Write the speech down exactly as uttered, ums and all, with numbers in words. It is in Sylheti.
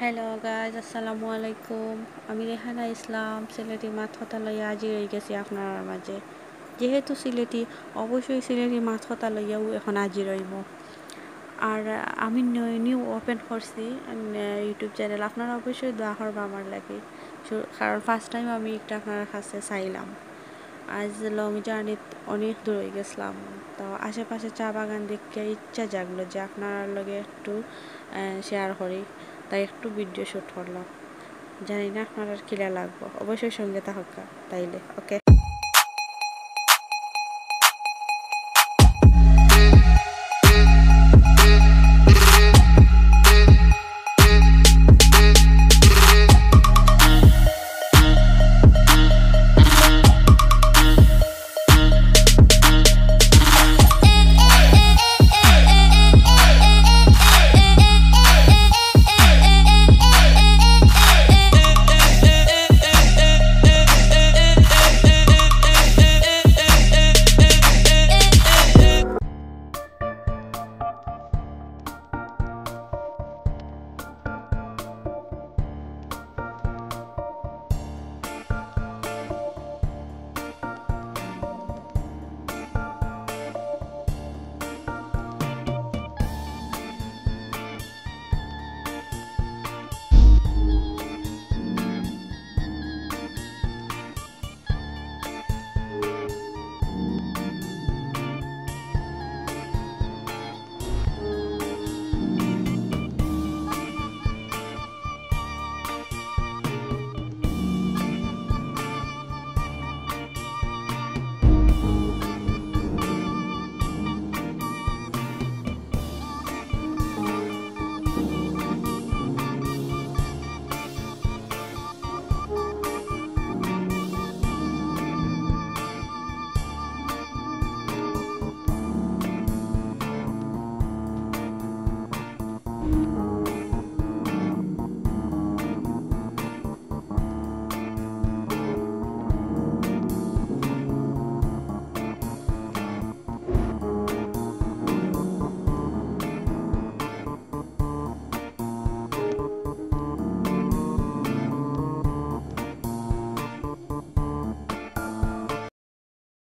Hello guys, আসসালামু আলাইকুম। আমি রেহানা ইসলাম, সিলেটি মাত কথা লইয়া হাজির অই গেছি আপনারার মাঝে। যেহেতু সিলেটি, অবশ্যই সিলেটি মাত কথা লইয়াউ এখন হাজির অইমু। আর আমি নিউ ওপেন করছি, উম, YouTube channel। আপনারা অবশ্যই দোয়া করবা আমার লাগি, সু-, কারণ first time আমি একটা আপনারার কাছে চাইলাম। আজ long journey-ত অনেক দূর অই গেছিলাম, তো আশেপাশে চা বাগান দেখিয়া ইচ্ছা জাগলো যে আপনারার লগে একটু, আহ, share করি, তাই একটু video shoot করলাম। জানি না আপনারার কিলা লাগবো, অবশ্যই সঙ্গে থাকবা তাইলে। OK।